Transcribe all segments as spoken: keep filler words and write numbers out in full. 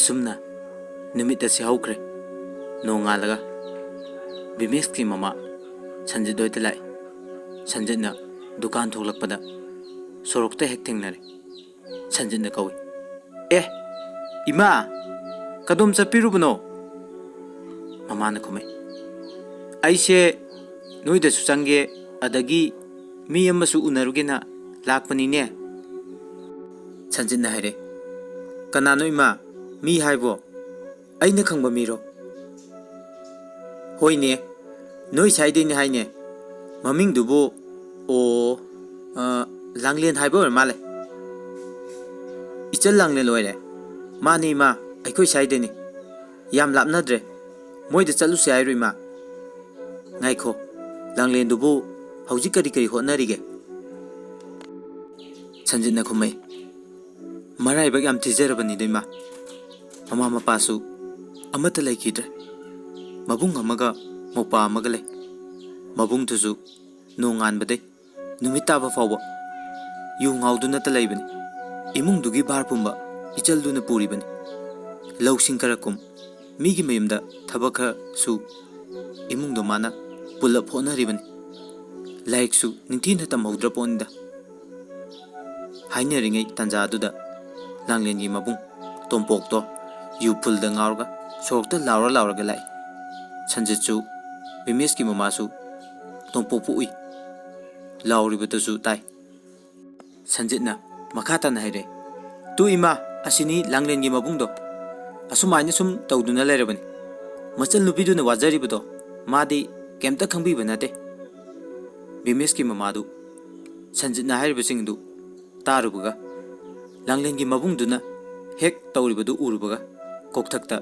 ꯑꯁꯨꯝꯅ ꯅꯨꯃꯤꯠ ꯑꯁꯤ ꯍꯧꯈ꯭ꯔꯦ꯫ ꯅꯣꯡꯉꯥꯜꯂꯒ ꯕꯤꯃꯦꯁꯀꯤ ꯃꯃꯥ ꯁꯟꯖꯤꯠ ꯍꯣꯏꯗ ꯂꯥꯛꯏ꯫ ꯁꯟꯖꯤꯠꯅ ꯗꯨꯀꯥꯟ ꯊꯣꯛꯂꯛꯄꯗ ꯁꯣꯔꯣꯛꯇ ꯍꯦꯛ ꯊꯦꯡꯅꯔꯦ꯫ ꯁꯟꯖꯤꯠꯅ ꯀꯧꯏ, "ꯑꯦ, ꯏꯃꯥ, ꯀꯗꯣꯝ ꯆꯠꯄꯤꯔꯨꯕꯅꯣ?" ꯃꯃꯥꯅ ꯈꯨꯝꯃꯛꯏ, "ꯑꯩꯁꯦ ꯅꯣꯏꯗꯁꯨ ꯆꯪꯒꯦ, ꯑꯗꯒꯤ ꯃꯤ ꯑꯃꯁꯨ ꯎꯅꯔꯨꯒꯦꯅ ꯂꯥꯛꯄꯅꯤꯅꯦ꯫" ꯁꯟꯖꯤꯠꯅ ꯍꯥꯏꯔꯦ, "ꯀꯅꯥꯅꯣ ꯏꯃꯥ? ꯃꯤ ꯍꯥꯏꯕꯣ? ꯑꯩꯅ ꯈꯪꯕ ꯃꯤꯔꯣ?" "ꯍꯣꯏꯅꯦ, ꯅꯣꯏ ꯁꯥꯏꯗꯩꯅꯦ ꯍꯥꯏꯅꯦ꯫ ꯃꯃꯤꯡꯗꯨꯕꯨ, ꯑꯣ, ꯑ, ꯂꯥꯡꯂꯦꯟ ꯍꯥꯏꯕ ꯑꯣꯏꯔ ꯃꯥꯜꯂꯦ꯫" "ꯏꯆꯜ ꯂꯥꯡꯂꯦꯟ ꯑꯣꯏꯔꯦ?" "ꯃꯥꯅꯦ ꯏꯃꯥ, ꯑꯩꯈꯣꯏ ꯁꯥꯏꯗꯩꯅꯦ꯫ ꯌꯥꯝ ꯂꯥꯞꯅꯗ꯭ꯔꯦ꯫ ꯃꯣꯏꯗ ꯆꯠꯂꯨꯁꯦ ꯍꯥꯏꯔꯣ ꯏꯃꯥ?" "ꯉꯥꯏꯈꯣ, ꯂꯥꯡꯂꯦꯟꯗꯨꯕꯨ ꯍꯧꯖꯤꯛ ꯀꯔꯤ ꯀꯔꯤ ꯍꯣꯠꯅꯔꯤꯒꯦ?" ꯁꯟꯖꯤꯠꯅ ꯈꯨꯝꯃꯛꯏ, "ꯃꯔꯥꯏꯕꯛ ꯌꯥꯝ ꯊꯤꯖꯔꯕꯅꯤꯗ ꯏꯃꯥ꯫ ꯃꯃꯥ ꯃꯄꯥꯁꯨ ꯑꯃꯠꯇ ꯂꯩꯈꯤꯗ꯭ꯔꯦ꯫ ꯃꯕꯨꯡ ꯑꯃꯒ ꯃꯧꯄ꯭ꯋꯥ ꯑꯃꯒ ꯂꯩ꯫ ꯃꯕꯨꯡꯗꯨꯁꯨ ꯅꯣꯡꯉꯥꯟꯕꯗꯩ ꯅꯨꯃꯤꯠ ꯇꯥꯕ ꯐꯥꯎꯕ ꯌꯨ ꯉꯥꯎꯗꯨꯅꯇ ꯂꯩꯕꯅꯤ꯫ ꯏꯃꯨꯡꯗꯨꯒꯤ ꯚꯥꯔ ꯄꯨꯝꯕ ꯏꯆꯜꯗꯨꯅ ꯄꯨꯔꯤꯕꯅꯤ꯫ ꯂꯧꯁꯤꯡ ꯈꯔ ꯀꯨꯝ, ꯃꯤꯒꯤ ꯃꯌꯨꯝꯗ ꯊꯕꯛ ꯈꯔ ꯁꯨ, ꯏꯃꯨꯡꯗꯣ ꯃꯥꯅ ꯄꯨꯜꯂꯞ ꯍꯣꯠꯅꯔꯤꯕꯅꯤ꯫ ꯂꯥꯏꯔꯤꯛꯁꯨ ꯅꯤꯡꯊꯤꯅ ꯇꯝꯍꯧꯗ꯭ꯔ ꯄꯣꯠꯅꯤꯗ꯫" ꯍꯥꯏꯅꯔꯤꯉꯩ ꯇꯥꯟꯖꯥꯗꯨꯗ ꯂꯥꯡꯂꯦꯟꯒꯤ ꯃꯕꯨꯡ ꯇꯣꯝꯄꯣꯛꯇꯣ ꯌꯨ ꯐꯨꯜꯗ ꯉꯥꯎꯔꯒ ꯁꯣꯔꯣꯛꯇ ꯂꯥꯎꯔ ꯂꯥꯎꯔꯒ ꯂꯥꯛꯏ꯫ ꯁꯟꯖꯤꯠꯁꯨ ꯕꯤꯃꯦꯁꯀꯤ ꯃꯃꯥꯁꯨ ꯇꯣꯝꯄꯣꯛꯄꯨ ꯎꯏ꯫ ꯂꯥꯎꯔꯤꯕꯗꯨꯁꯨ ꯇꯥꯏ꯫ ꯁꯟꯖꯤꯠꯅ ꯃꯈꯥ ꯇꯥꯅ ꯍꯥꯏꯔꯛꯏ, "ꯇꯨ ꯏꯃꯥ, ꯑꯁꯤꯅꯤ ꯂꯥꯡꯂꯦꯟꯒꯤ ꯃꯕꯨꯡꯗꯣ꯫ ꯑꯁꯨꯃꯥꯏꯅ ꯁꯨꯝ ꯇꯧꯗꯨꯅ ꯂꯩꯔꯕꯅꯤ꯫ ꯃꯆꯟꯅꯨꯄꯤꯗꯨꯅ ꯋꯥꯖꯔꯤꯕꯗꯣ ꯃꯥꯗꯤ ꯀꯩꯝꯇ ꯈꯪꯕꯤꯕ ꯅꯠꯇꯦ꯫" ꯕꯤꯃꯦꯁꯀꯤ ꯃꯃꯥꯗꯨ ꯁꯟꯖꯤꯠꯅ ꯍꯥꯏꯔꯤꯕꯁꯤꯡꯗꯨ ꯇꯥꯔꯨꯕꯒ, ꯂꯥꯡꯂꯦꯟꯒꯤ ꯃꯕꯨꯡꯗꯨꯅ ꯍꯦꯛ ꯇꯧꯔꯤꯕꯗꯨ ꯎꯔꯨꯕꯒ, ꯀꯣꯛꯊꯛꯇ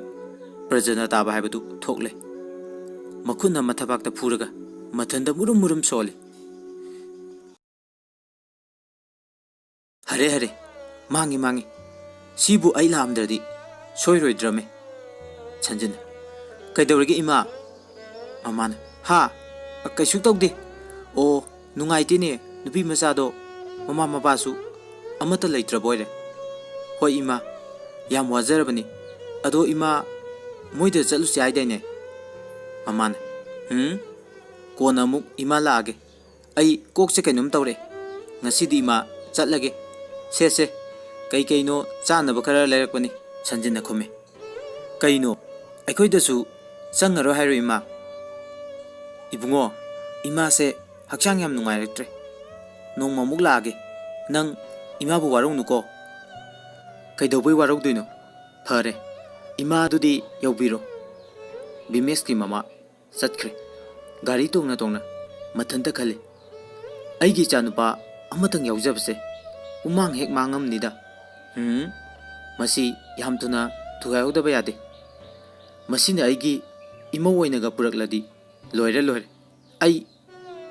ꯄ꯭ꯔꯖꯅ ꯇꯥꯕ ꯍꯥꯏꯕꯗꯨ ꯊꯣꯛꯂꯦ꯫ ꯃꯈꯨꯠꯅ ꯃꯊꯕꯥꯛꯇ ꯐꯨꯔꯒ ꯃꯊꯟꯗ ꯃꯨꯔꯨꯝ ꯃꯨꯔꯨꯝ ꯁꯣꯜꯂꯤ꯫ "ꯍꯔꯦ, ꯍꯔꯦ, ꯃꯥꯡꯉꯤ, ꯃꯥꯡꯉꯤ꯫ ꯁꯤꯕꯨ ꯑꯩ ꯂꯥꯛꯑꯝꯗ꯭ꯔꯗꯤ ꯁꯣꯏꯔꯣꯏꯗ꯭ꯔꯃꯦ꯫" ꯁꯟꯖꯤꯟꯅ, "ꯀꯩꯗꯧꯔꯒꯦ ꯏꯃꯥ?" ꯃꯃꯥꯅ, "ꯍꯥ? ꯀꯩꯁꯨ ꯇꯧꯗꯦ꯫ ꯑꯣ, ꯅꯨꯡꯉꯥꯏꯇꯦꯅꯦ, ꯅꯨꯄꯤ ꯃꯆꯥꯗꯣ ꯃꯃꯥ ꯃꯄꯥꯁꯨ ꯑꯃꯠꯇ ꯂꯩꯇ꯭ꯔꯕ ꯑꯣꯏꯔꯦ꯫ ꯍꯣꯏ ꯏꯃꯥ, ꯌꯥꯝ ꯋꯥꯖꯔꯕꯅꯤ꯫ ꯑꯗꯣ ꯏꯃꯥ, ꯃꯣꯏꯗ ꯆꯠꯂꯨꯁꯤ ꯍꯥꯏꯗꯥꯏꯅꯦ?" ꯃꯃꯥꯅ, "ꯎꯝ, ꯀꯣꯟꯅ ꯑꯃꯨꯛ ꯏꯃꯥ ꯂꯥꯛꯑꯒꯦ꯫ ꯑꯩ ꯀꯣꯛꯁꯦ ꯀꯩꯅꯣꯝ ꯇꯧꯔꯦ꯫ ꯉꯁꯤꯗꯤ ꯏꯃꯥ ꯆꯠꯂꯒꯦ꯫ ꯁꯦ, ꯁꯦ, ꯀꯩ ꯀꯩꯅꯣ ꯆꯥꯅꯕ ꯈꯔ ꯂꯩꯔꯛꯄꯅꯤ", ꯁꯟꯖꯤꯟꯅ ꯈꯨꯝꯃꯤ꯫ "ꯀꯩꯅꯣ, ꯑꯩꯈꯣꯏꯗꯁꯨ ꯆꯪꯉꯔꯣꯏ ꯍꯥꯏꯔꯣ ꯏꯃꯥ?" "ꯏꯕꯨꯡꯉꯣ, ꯏꯃꯥꯁꯦ ꯍꯛꯆꯥꯡ ꯌꯥꯝ ꯅꯨꯡꯉꯥꯏꯔꯛꯇ꯭ꯔꯦ꯫ ꯅꯣꯡꯃ ꯑꯃꯨꯛ ꯂꯥꯛꯑꯒꯦ꯫ ꯅꯪ ꯏꯃꯥꯕꯨ ꯋꯥꯔꯧꯅꯨꯀꯣ꯫" "ꯀꯩꯗꯧꯕꯩ ꯋꯥꯔꯧꯗꯣꯏꯅꯣ? ꯐꯔꯦ, ꯏꯃꯥꯗꯨꯗꯤ ꯌꯧꯕꯤꯔꯣ꯫" ꯕꯤꯃꯦꯁꯀꯤ ꯃꯃꯥ ꯆꯠꯈ꯭ꯔꯦ꯫ ꯒꯥꯔꯤ ꯇꯣꯡꯅ ꯇꯣꯡꯅ ꯃꯊꯟꯇ ꯈꯜꯂꯤ, "ꯑꯩꯒꯤ ꯏꯆꯥꯅꯨꯄꯥ ꯑꯃꯇꯪ ꯌꯥꯎꯖꯕꯁꯦ ꯄꯨꯃꯥꯡ ꯍꯦꯛ ꯃꯥꯡꯉꯝꯅꯤꯗ꯫ ꯎꯝ, ꯃꯁꯤ ꯌꯥꯝ ꯊꯨꯅ ꯊꯨꯒꯥꯏꯍꯧꯗꯕ ꯌꯥꯗꯦ꯫ ꯃꯁꯤꯅ ꯑꯩꯒꯤ ꯏꯃꯧ ꯑꯣꯏꯅꯒ ꯄꯨꯔꯛꯂꯗꯤ ꯂꯣꯏꯔꯦ, ꯂꯣꯏꯔꯦ꯫ ꯑꯩ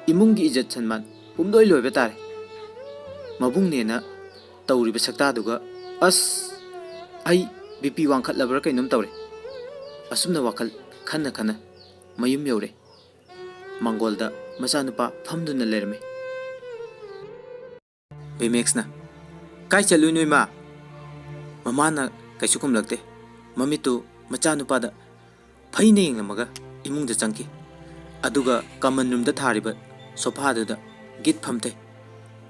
ꯏꯃꯨꯡꯒꯤ ꯏꯖꯠ ꯁꯟꯃꯥꯟ ꯄꯨꯝꯂꯣꯏ ꯂꯣꯏꯕ ꯇꯥꯔꯦ꯫ ꯃꯕꯨꯡꯅꯦꯅ ꯇꯧꯔꯤꯕ ꯁꯛꯇꯥꯗꯨꯒ, ꯑꯁ, ꯑꯩ ꯕꯤ ꯄꯤ ꯋꯥꯡꯈꯠꯂꯕ꯭ꯔꯥ ꯀꯩꯅꯣꯝ ꯇꯧꯔꯦ꯫" ꯑꯁꯨꯝꯅ ꯋꯥꯈꯜ ꯈꯟꯅ ꯈꯟꯅ ꯃꯌꯨꯝ ꯌꯧꯔꯦ꯫ ꯃꯥꯡꯒꯣꯜꯗ ꯃꯆꯥꯅꯨꯄꯥ ꯐꯝꯗꯨꯅ ꯂꯩꯔꯝꯃꯤ꯫ ꯕꯤꯃꯦꯛꯁꯅ, "ꯀꯥꯏ ꯆꯠꯂꯨꯏꯅꯣ ꯏꯃꯥ?" ꯃꯃꯥꯅ ꯀꯩꯁꯨ ꯈꯨꯝꯂꯛꯇꯦ꯫ ꯃꯃꯤꯠꯇꯨ ꯃꯆꯥꯅꯨꯄꯥꯗ ꯐꯩꯅ ꯌꯦꯡꯂꯝꯃꯒ ꯏꯃꯨꯡꯗ ꯆꯪꯈꯤ꯫ ꯑꯗꯨꯒ ꯀꯃꯟ ꯔꯨꯝꯗ ꯊꯥꯔꯤꯕ ꯁꯣꯐꯥꯗꯨꯗ ꯒꯤꯠ ꯐꯝꯊꯩ꯫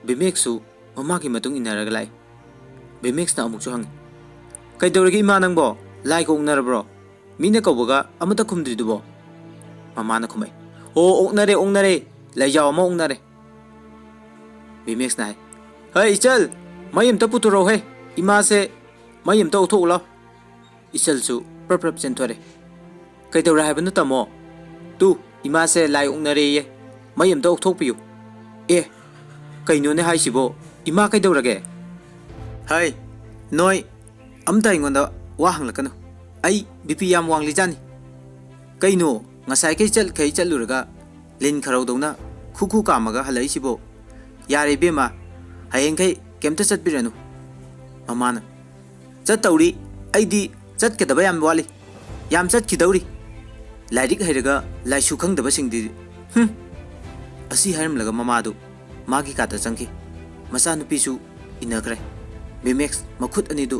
ꯕꯤꯃꯦꯛꯁꯨ ꯃꯃꯥꯒꯤ ꯃꯇꯨꯡ ꯏꯟꯅꯔꯒ ꯂꯥꯛꯏ꯫ ꯕꯤꯃꯦꯛꯁꯅ ꯑꯃꯨꯛꯁꯨ ꯍꯪꯉꯤ, "ꯀꯩꯗꯧꯔꯒꯦ ꯏꯃꯥ ꯅꯪꯕꯣ? ꯂꯥꯏꯒ ꯑꯣꯛꯅꯔꯕ꯭ꯔꯣ? ꯃꯤꯅ ꯀꯧꯕꯒ ꯑꯃꯠꯇ ꯈꯨꯝꯗ꯭ꯔꯤꯗꯨꯕꯣ?" ꯃꯃꯥꯅ ꯈꯨꯝꯃꯛꯏ, "ꯑꯣ, ꯑꯣꯛꯅꯔꯦ, ꯑꯣꯛꯅꯔꯦ꯫ ꯂꯥꯏꯖꯥꯎ ꯑꯃ ꯑꯣꯛꯅꯔꯦ꯫" ꯕꯤꯃꯦꯛꯁꯅ ꯍꯥꯏ, "ꯍꯩ ꯏꯆꯜ, ꯃꯩ ꯑꯝꯇ ꯄꯨꯊꯣꯔꯛꯎꯍꯦ꯫ ꯏꯃꯥꯁꯦ ꯃꯩ ꯑꯝꯇ ꯑꯣꯛꯊꯣꯛꯎ ꯂꯥꯎ꯫" ꯏꯆꯜꯁꯨ ꯄ꯭ꯔꯞ ꯄ꯭ꯔꯞ ꯆꯦꯟꯊꯣꯔꯛꯑꯦ꯫ "ꯀꯩꯗꯧꯔꯦ ꯍꯥꯏꯕꯅꯣ ꯇꯥꯃꯣ?" "ꯇꯨ, ꯏꯃꯥꯁꯦ ꯂꯥꯏ ꯑꯣꯛꯅꯔꯦꯌꯦ꯫ ꯃꯩ ꯑꯝꯇ ꯑꯣꯛꯊꯣꯛꯄꯤꯌꯨ꯫" "ꯑꯦ, "ꯀꯩꯅꯣꯅꯦ ꯍꯥꯏꯁꯤꯕꯣ? ꯏꯃꯥ ꯀꯩꯗꯧꯔꯒꯦ?" "ꯍꯩ, ꯅꯣꯏ ꯑꯝꯇ ꯑꯩꯉꯣꯟꯗ ꯋꯥ ꯍꯪꯂꯛꯀꯅꯨ꯫ ꯑꯩ ꯕꯤ ꯄꯤ ꯌꯥꯝ ꯋꯥꯡꯂꯤꯖꯥꯠꯅꯤ꯫ ꯀꯩꯅꯣ, ꯉꯁꯥꯏꯈꯩ ꯆꯠꯈꯩ ꯆꯠꯂꯨꯔꯒ ꯂꯤꯟ ꯈꯔꯧꯗꯧꯅ ꯈꯨ ꯈꯨ ꯀꯥꯝꯃꯒ ꯍꯜꯂꯛꯏꯁꯤꯕꯣ? ꯌꯥꯔꯦ ꯏꯕꯦꯝꯃ, ꯍꯌꯦꯡꯈꯩ ꯀꯩꯝꯇ ꯆꯠꯄꯤꯔꯅꯨ꯫" ꯃꯃꯥꯅ, "ꯆꯠꯇꯧꯔꯤ꯫ ꯑꯩꯗꯤ ꯆꯠꯀꯗꯕ ꯌꯥꯝ ꯋꯥꯠꯂꯤ꯫ ꯌꯥꯝ ꯆꯠꯈꯤꯗꯧꯔꯤ꯫ ꯂꯥꯏꯔꯤꯛ ꯍꯩꯔꯒ ꯂꯥꯏꯁꯨ ꯈꯪꯗꯕꯁꯤꯡꯗꯤ, ꯍꯨꯝ!" ꯑꯁꯤ ꯍꯥꯏꯔꯝꯂꯒ ꯃꯃꯥꯗꯨ ꯃꯥꯒꯤ ꯀꯥꯗ ꯆꯪꯈꯤ꯫ ꯃꯆꯥꯅꯨꯄꯤꯁꯨ ꯏꯟꯅꯈ꯭ꯔꯦ꯫ ꯕꯤꯃꯦꯛꯁ ꯃꯈꯨꯠ ꯑꯅꯤꯗꯨ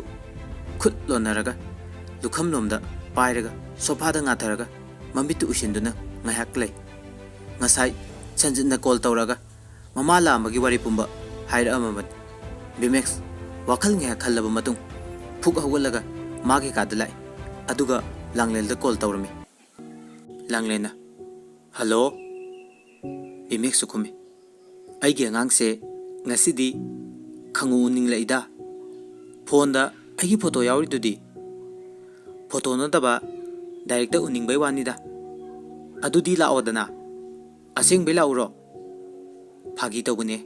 ꯈꯨꯠ ꯂꯣꯟꯅꯔꯒ ꯂꯨꯈꯝꯂꯣꯝꯗ ꯄꯥꯏꯔꯒ ꯁꯣꯐꯥꯗ ꯉꯥꯊꯔꯒ ꯃꯃꯤꯠꯇꯨ ꯎꯏꯁꯤꯟꯗꯨꯅ ꯉꯥꯏꯍꯥꯛ ꯂꯩ꯫ ꯉꯁꯥꯏ ꯁꯟꯖꯤꯠꯅ ꯀꯣꯜ ꯇꯧꯔꯒ ꯃꯃꯥ ꯂꯥꯛꯑꯝꯕꯒꯤ ꯋꯥꯔꯤ ꯄꯨꯝꯕ ꯍꯥꯏꯔꯛꯑꯝꯃꯕꯅꯤ꯫ ꯕꯤꯃꯦꯛꯁ ꯋꯥꯈꯜ ꯉꯥꯏꯍꯥꯛ ꯈꯜꯂꯕ ꯃꯇꯨꯡ ꯐꯨꯛ ꯍꯧꯒꯠꯂꯒ ꯃꯥꯒꯤ ꯀꯥꯗ ꯂꯥꯛꯏ꯫ ꯑꯗꯨꯒ ꯂꯥꯡꯂꯦꯟꯗ ꯀꯣꯜ ꯇꯧꯔꯝꯃꯤ꯫ ꯂꯥꯡꯂꯦꯟꯅ, "ꯍꯜꯂꯣ?" ꯕꯤꯃꯦꯛꯁꯁꯨ ꯈꯨꯝꯃꯤ꯫ "ꯑꯩꯒꯤ ꯑꯉꯥꯡꯁꯦ ꯉꯁꯤꯗꯤ ꯈꯪꯎ ꯎꯅꯤꯡꯂꯛꯏꯗ꯫ ꯐꯣꯟꯗ ꯑꯩꯒꯤ ꯐꯣꯇꯣ ꯌꯥꯎꯔꯤꯗꯨꯗꯤ?" "ꯐꯣꯇꯣ ꯅꯠꯇꯕ, ꯗꯥꯏꯔꯦꯛꯇ ꯎꯅꯤꯡꯕꯩ ꯋꯥꯅꯤꯗ꯫ ꯑꯗꯨꯗꯤ ꯂꯥꯛꯑꯣꯗꯅ꯫ ꯑꯁꯦꯡꯕꯩ ꯂꯥꯛꯎꯔꯣ?" "ꯐꯥꯒꯤ ꯇꯧꯕꯅꯦ꯫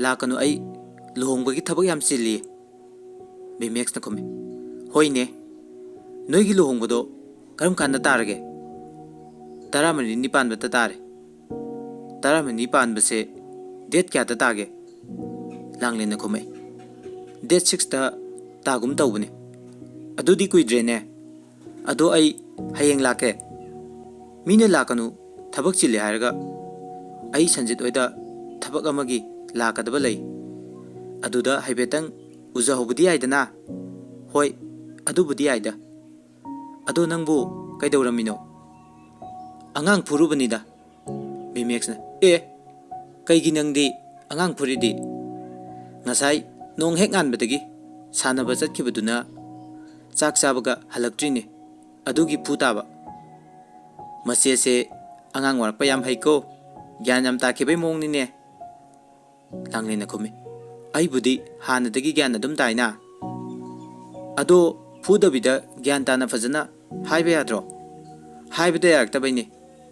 ꯂꯥꯛꯀꯅꯨ, ꯑꯩ ꯂꯨꯍꯣꯡꯕꯒꯤ ꯊꯕꯛ ꯌꯥꯝ ꯆꯤꯜꯂꯤ꯫" ꯕꯤꯃꯦꯛꯁꯅ ꯈꯨꯝꯃꯤ꯫ "ꯍꯣꯏꯅꯦ, ꯅꯣꯏꯒꯤ ꯂꯨꯍꯣꯡꯕꯗꯣ ꯀꯔꯝ ꯀꯥꯟꯗ ꯇꯥꯔꯒꯦ?" "ꯇꯔꯥꯃꯔꯤꯅꯤ ꯄꯥꯟꯕꯗ ꯇꯥꯔꯦ꯫" "ꯇꯔꯥꯃꯔꯤꯅꯤ ꯄꯥꯟꯕꯁꯦ ꯗꯦꯠ ꯀꯌꯥꯗ ꯇꯥꯒꯦ?" ꯂꯥꯡꯂꯦꯟꯅ ꯈꯨꯝꯃꯛꯏ꯫ "ꯗꯦꯠ ꯁꯤꯛꯁꯇ ꯇꯥꯒꯨꯝ ꯇꯧꯕꯅꯦ꯫" "ꯑꯗꯨꯗꯤ ꯀꯨꯏꯗ꯭ꯔꯦꯅꯦ꯫ ꯑꯗꯣ ꯑꯩ ꯍꯌꯦꯡ ꯂꯥꯛꯀꯦ꯫" "ꯃꯤꯅ ꯂꯥꯛꯀꯅꯨ, ꯊꯕꯛ ꯆꯤꯜꯂꯦ ꯍꯥꯏꯔꯒ?" "ꯑꯩ ꯁꯟꯖꯤꯠ ꯍꯣꯏꯗ ꯊꯕꯛ ꯑꯃꯒꯤ ꯂꯥꯛꯀꯗꯕ ꯂꯩ꯫ ꯑꯗꯨꯗ ꯍꯥꯏꯐꯦꯠꯇꯪ ꯎꯖꯍꯧꯕꯗꯤ ꯌꯥꯏꯗꯅ?" "ꯍꯣꯏ, ꯑꯗꯨꯕꯨꯗꯤ ꯌꯥꯏꯗ꯫ ꯑꯗꯣ ꯅꯪꯕꯨ ꯀꯩꯗꯧꯔꯝꯃꯤꯅꯣ?" "ꯑꯉꯥꯡ ꯐꯨꯔꯨꯕꯅꯤꯗ꯫" ꯕꯤꯃꯦꯛꯁꯅ, "ꯑꯦ, ꯀꯩꯒꯤ ꯅꯪꯗꯤ ꯑꯉꯥꯡ ꯐꯨꯔꯤꯗꯤ?" "ꯉꯁꯥꯏ ꯅꯣꯡ ꯍꯦꯛ ꯉꯥꯟꯕꯗꯒꯤ ꯁꯥꯟꯅꯕ ꯆꯠꯈꯤꯕꯗꯨꯅ ꯆꯥꯛ ꯆꯥꯕꯒ ꯍꯜꯂꯛꯇ꯭ꯔꯤꯅꯦ, ꯑꯗꯨꯒꯤ ꯐꯨ ꯇꯥꯕ꯫" "ꯃꯆꯦꯁꯦ ꯑꯉꯥꯡ ꯋꯥꯔꯛꯄ ꯌꯥꯝ ꯍꯩꯀꯣ, ꯒ꯭ꯌꯥꯟ ꯌꯥꯝ ꯇꯥꯈꯤꯕꯩ ꯃꯑꯣꯡꯅꯤꯅꯦ꯫" ꯂꯥꯡꯂꯦꯟꯅ ꯈꯨꯝꯃꯤ꯫ "ꯑꯩꯕꯨꯗꯤ ꯍꯥꯟꯅꯗꯒꯤ ꯒ꯭ꯌꯥꯟ ꯑꯗꯨꯝ ꯇꯥꯏꯅ꯫ ꯑꯗꯣ ꯐꯨꯗꯕꯤꯗ ꯒ꯭ꯌꯥꯟ ꯇꯥꯅ ꯐꯖꯅ ꯍꯥꯏꯕ ꯌꯥꯗ꯭ꯔꯣ?" "ꯍꯥꯏꯕꯗ ꯌꯥꯔꯛꯇꯕꯩꯅꯦ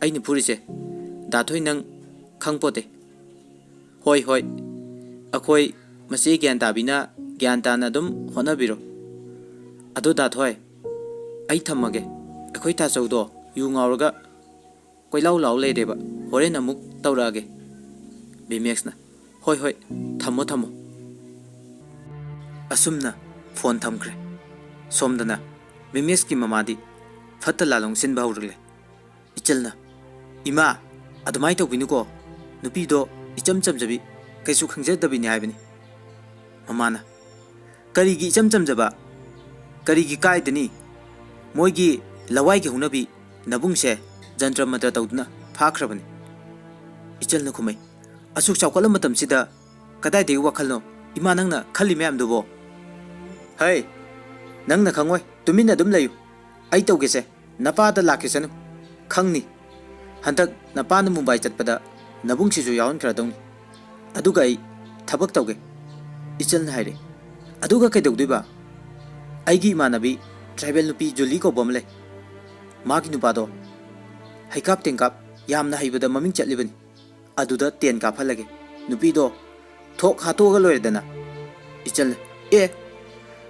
ꯑꯩꯅ ꯐꯨꯔꯤꯁꯦ꯫ ꯗꯥ ꯊꯣꯏ, ꯅꯪ ꯈꯪꯄꯣꯠꯇꯦ꯫" "ꯍꯣꯏ, ꯍꯣꯏ, ꯑꯩꯈꯣꯏ ꯃꯆꯦ ꯒ꯭ꯌꯥꯟ ꯇꯥꯕꯤꯅ ꯒ꯭ꯌꯥꯟ ꯇꯥꯅ ꯑꯗꯨꯝ ꯍꯣꯠꯅꯕꯤꯔꯣ꯫ ꯑꯗꯣ ꯗꯥ ꯊꯣꯏ, ꯑꯩ ꯊꯝꯃꯒꯦ꯫ ꯑꯩꯈꯣꯏ ꯇꯥꯆꯧꯗꯣ ꯌꯨ ꯉꯥꯎꯔꯒ ꯀꯣꯏꯂꯥꯎ ꯂꯥꯎ ꯂꯩꯔꯦꯕ꯫ ꯍꯣꯔꯦꯟ ꯑꯃꯨꯛ ꯇꯧꯔꯛꯑꯒꯦ꯫ ꯕꯤꯃꯦꯛꯁꯅ, "ꯍꯣꯏ, ꯍꯣꯏ, ꯊꯝꯃꯣ, ꯊꯝꯃꯣ"꯫ ꯑꯁꯨꯝꯅ ꯐꯣꯟ ꯊꯝꯈ꯭ꯔꯦ꯫ ꯁꯣꯝꯗꯅ ꯕꯤꯃꯦꯛꯁꯀꯤ ꯃꯃꯥꯗꯤ ꯐꯠꯇ ꯂꯥꯂꯣꯡ ꯁꯤꯟꯕ ꯍꯧꯔꯛꯂꯦ꯫ ꯏꯆꯜꯅ, "ꯏꯃꯥ, ꯑꯗꯨꯃꯥꯏꯅ ꯇꯧꯕꯤꯅꯨꯀꯣ꯫ ꯅꯨꯄꯤꯗꯣ ꯏꯆꯝ ꯆꯝꯖꯕꯤ, ꯀꯩꯁꯨ ꯈꯪꯖꯗꯕꯤꯅꯤ ꯍꯥꯏꯕꯅꯤ"꯫ ꯃꯃꯥꯅ, "ꯀꯔꯤꯒꯤ ꯏꯆꯝ ꯆꯝꯖꯕ? ꯀꯔꯤꯒꯤ ꯀꯥꯏꯗꯅꯤ? ꯃꯣꯏꯒꯤ ꯂꯋꯥꯏꯒꯤ ꯍꯧꯅꯕꯤ ꯅꯕꯨꯡꯁꯦ ꯖꯟꯇ꯭ꯔ ꯃꯟꯇ꯭ꯔ ꯇꯧꯗꯨꯅ ꯐꯥꯈ꯭ꯔꯕꯅꯤ"꯫ ꯏꯆꯜꯅ ꯈꯨꯝꯃꯩ, "ꯑꯁꯨꯛ ꯆꯥꯎꯈꯠꯂ ꯃꯇꯝꯁꯤꯗ ꯀꯗꯥꯏꯗꯒꯤ ꯋꯥꯈꯜꯅꯣ, ꯏꯃꯥ, ꯅꯪꯅ ꯈꯜꯂꯤ ꯃꯌꯥꯝꯗꯨꯕꯣ?" "ꯍꯩ, ꯅꯪꯅ ꯈꯪꯉꯣꯏ, ꯇꯨꯃꯤꯟꯅ ꯑꯗꯨꯝ ꯂꯩꯌꯨ꯫ ꯑꯩ ꯇꯧꯒꯦꯁꯦ, ꯅꯄꯥꯗ ꯂꯥꯛꯈꯤꯁꯅꯨ꯫ ꯈꯪꯅꯤ, ꯍꯟꯗꯛ ꯅꯄꯥꯅ ꯃꯨꯝꯕꯥꯏ ꯆꯠꯄꯗ ꯅꯕꯨꯡꯁꯤꯁꯨ ꯌꯥꯎꯍꯟꯈ꯭ꯔꯗꯧꯅꯤ꯫ ꯑꯗꯨꯒ ꯑꯩ ꯊꯕꯛ ꯇꯧꯒꯦ"꯫ ꯏꯆꯜꯅ ꯍꯥꯏꯔꯦ, "ꯑꯗꯨꯒ ꯀꯩꯗꯧꯗꯣꯏꯕ?" "ꯑꯩꯒꯤ ꯏꯃꯥꯟꯅꯕꯤ ꯇ꯭ꯔꯥꯏꯕꯦꯜ ꯅꯨꯄꯤ ꯖꯨꯂꯤ ꯀꯧꯕ ꯑꯃ ꯂꯩ꯫ ꯃꯥꯒꯤ ꯅꯨꯄꯥꯗꯣ ꯍꯩꯀꯥꯞ ꯇꯦꯡꯀꯥꯞ ꯌꯥꯝꯅ ꯍꯩꯕꯗ ꯃꯃꯤꯡ ꯆꯠꯂꯤꯕꯅꯤ꯫ ꯑꯗꯨꯗ ꯇꯦꯟ ꯀꯥꯞꯍꯜꯂꯒꯦ꯫ ꯅꯨꯄꯤꯗꯣ ꯊꯣꯛ ꯍꯥꯠꯇꯣꯛꯑꯒ ꯂꯣꯏꯔꯦꯗꯅ"꯫ ꯏꯆꯜꯅ, "ꯑꯦ,